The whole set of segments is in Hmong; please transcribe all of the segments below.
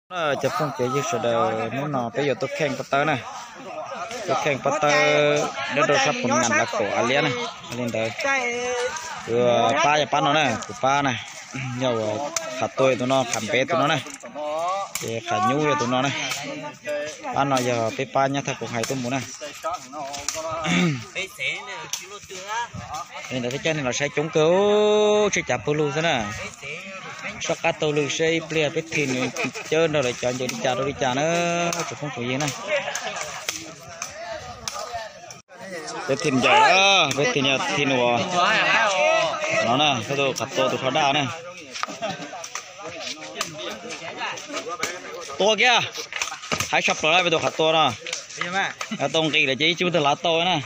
Cov phooj cov ywg sawv daws, hnub no peb yuav tuaj kheej pob tawb na, tuaj kheej pob tawb nyob rau sab Phoos Nas Las Kaum A Liab na. Li ntawd, kuv pab yog pab no na, kuv pab na, yog uas Qham Tua yog tus no, Qham Npev tus no na, ces Qham Nyub yog tus no na. Pab no yog peb pab nyob thaj Koom Hais tuaj mus na. Li ntawd peb coj nej los saib coob kawg, tshuav cav pawg lug xwb na. Soj qab taug lw saib ib pliag peb thim cawb nrog lawv cov ncaws li cas rau li cas na, tsoom phooj tsoom ywg na. Peb thim ncaws, peb thim, thim uas no na, peb tus Qham Tua tus kho daj na. Tua kiag, hais tshaj plaws peb tus Qham Tua no. Tau nqis lawm ces ib tug twg lav tau na.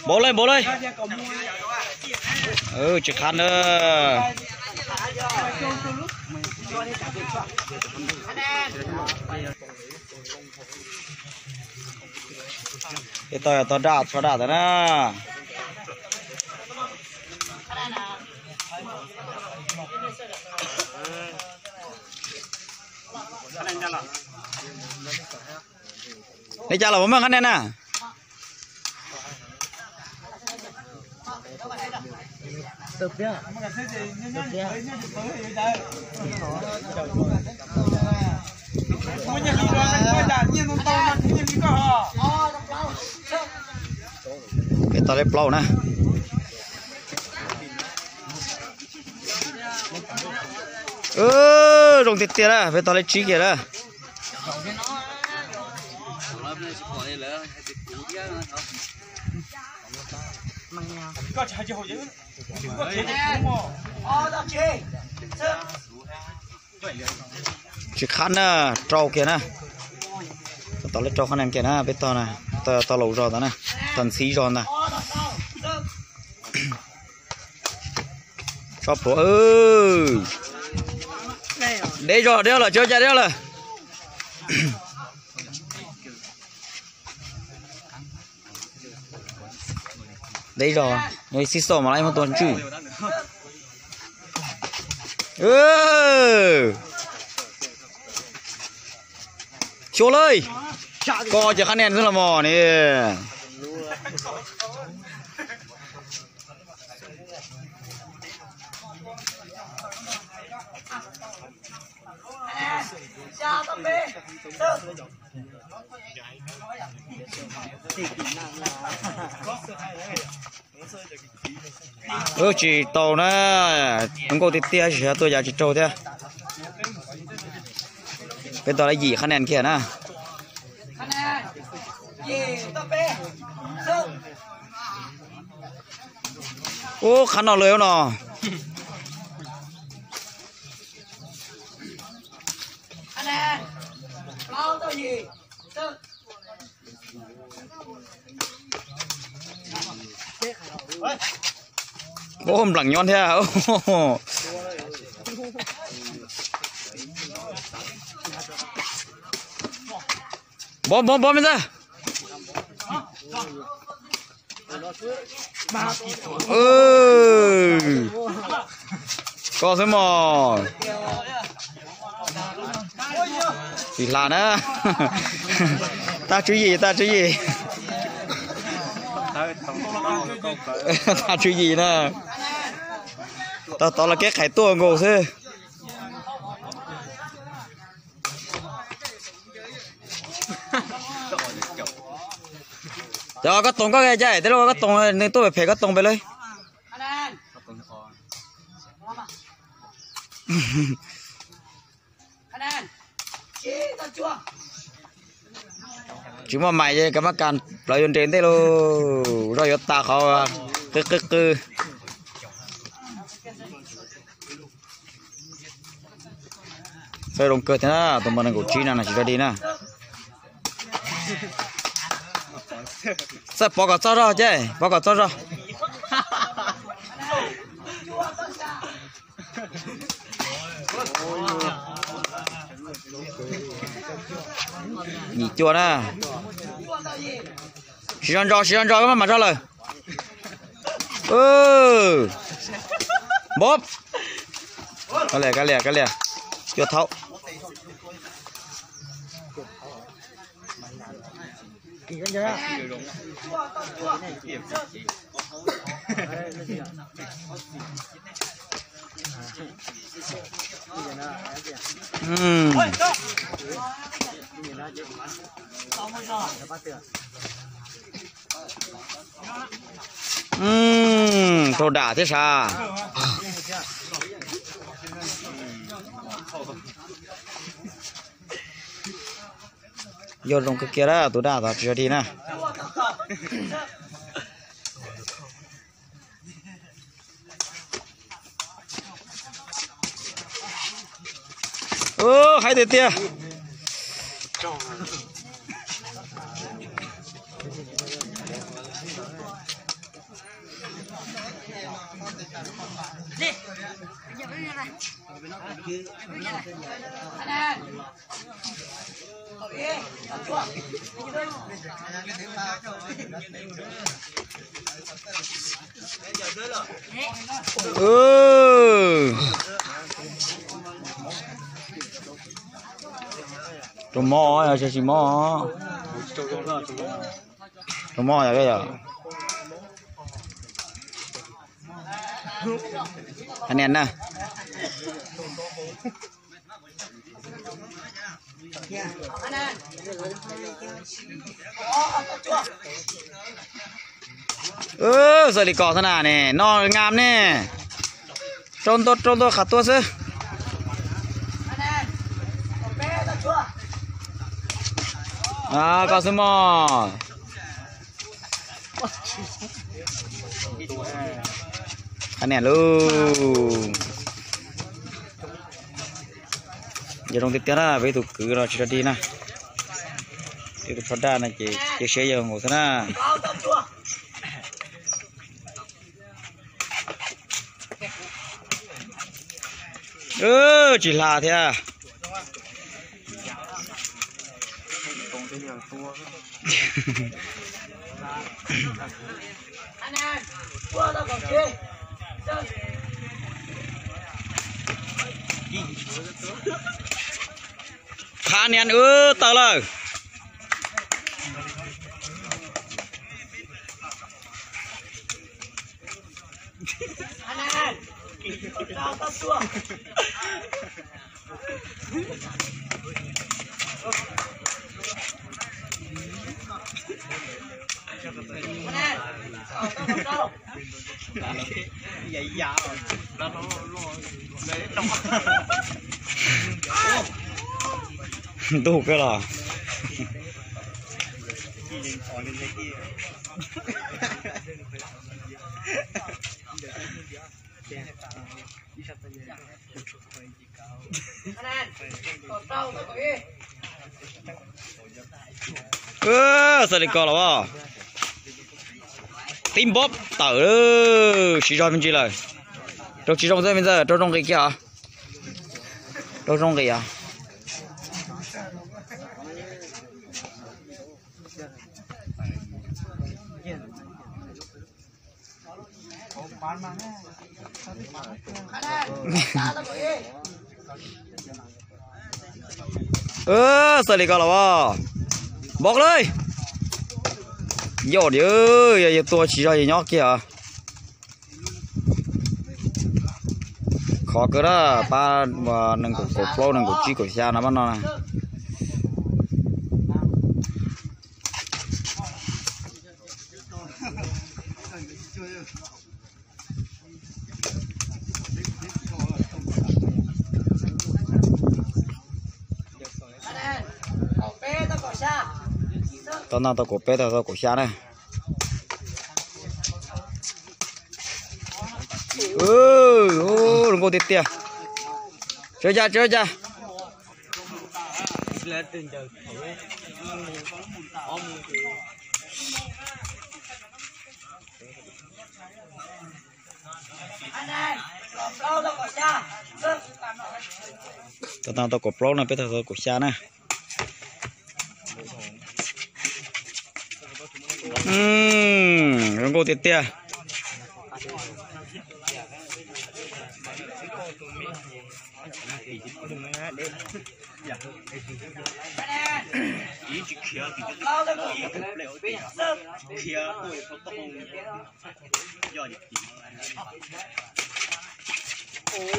Npaum li, npaum li. Tsis qab na. Peb tau yog tau daj tso daj ntawd na. Li cas los puas meej qhab nia na? Peb tau li plaub na. Zoo tiag tiag na, peb tau li tsib kiag na. Tsis qab na, rau kiag na. Tau li rau qhab nia kiag na, peb tau na, tau laus zog ntag na, tau ntxhib zog ntag. Tso plhuav. Deb zog deb lawm, tsis ua cas deb lawm. Deb zog, yog ib xib xauj mas lawv muab tua ntswj. Xyuas lawm, koj ces qhab nia xwb los mog ni. Tsis tau na, zoo nkauj tiag tiag, tsis xav tuaj yav tsis raug thiab. Peb tau li yim qhab nia kiag na. Ub, qhab no lawm no. Ub, nplam nyob thiab. Npov, npov, npov me ntxawg. Koj xwb mog. Tsis hla na. Tag tswv yim, tag tswv yim. Tag tswv yim na. Tau tod los kev qhais tuaj nkaus xwb. Cov koj toom koj, caij tej lub koj toom, nws tuaj phem phem koj toom pem lawm. Tsis muaj mais ces kab mab kas plawv yuav nres ntej lauj, zoj yuav tas qhov qw qw qw. Txawj zoo kawg thiab na, tus npawg nees nkaum tsib no na tsis rov dig na. Txawj pov kom txog zog ces pov kom txog zog. Yim cuaj na. Siv zog ntso, siv zog ntso, koj maj mam zog lawm. Npov. Ka lias, ka lias, ka lias. Cuaj thaub. Raug dam thiab sav. Yog zoo kawg kiag lawm, tus daj tod tsis yog dig na. Haib tiag tiag. Rau mob, yog tsis mob. Rau mob yog. Niam na. Xav li ko xwb na ne, no ngam ne. Rau ntua, rau ntua qhov tuaj xwb. Koj xwb mog. Qhov niam lauj. Yog zoo tiag tiag na, peb tus kwv no tsis tau dig na. Peb tus phab daj no ces cia siab yawg nkaus xwb na. Tsis hla thiab. Qhov niam, wb tawm lawm. Ntuj kawg los. Xav li ko los as. Tib npob tawm, siv zog me ntsis lawm. Rau tsis zoo xwb me ntxawg, rau zoo nqis kiag os. Rau zoo nqis os. Xav li ko los as. Npog lawm. Yog diam, yog yus tua tsis zog yus nyob kiag os. Khov kawg na, pab nees nkaum, kaum plaub, nees nkaum tsib, kaum xya no pab no na. Tau no tau kaum peb tau, tau kaum xya na. Zoo nkauj tiag tiag. Tsis ua cas, tsis ua cas. Tau tau kaum plaub no, peb tau tau kaum xya na. Zoo nkauj tiag tiag.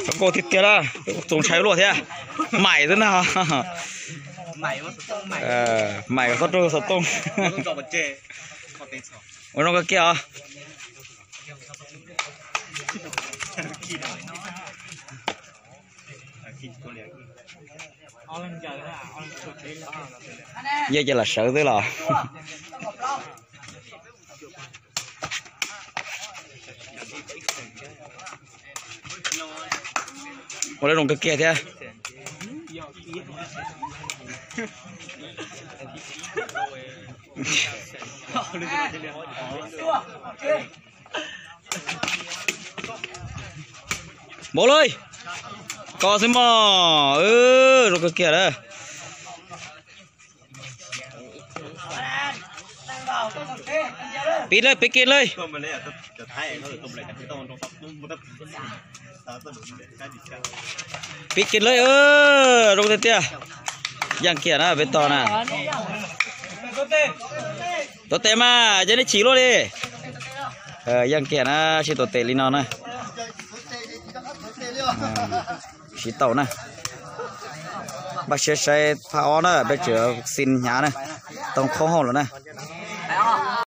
Zoo nkauj tiag tiag na, txaus ntshai luaj thiab. Maim xwb na. Maim kom txhob raug xov tooj. Ua zoo kawg kiag os. Yeej cia lam sawv xwb los. Ua lawv zoo kawg kiag thiab. Npaum li ko xwb mog, zoo kawg kiag lawm. Piv lawm, piv kiag lawm. Piv kiag lawm, zoo tiag tiag. Yeej kiag na peb tog na. Tuav tes mas, yog nej chim luaj li. Yeej kiag na, sib tuav tes li no na. Sib tau na. Npaj siab saib phab ob na, peb tseem xin hnyav na. Tau qhoob hauj lawm na.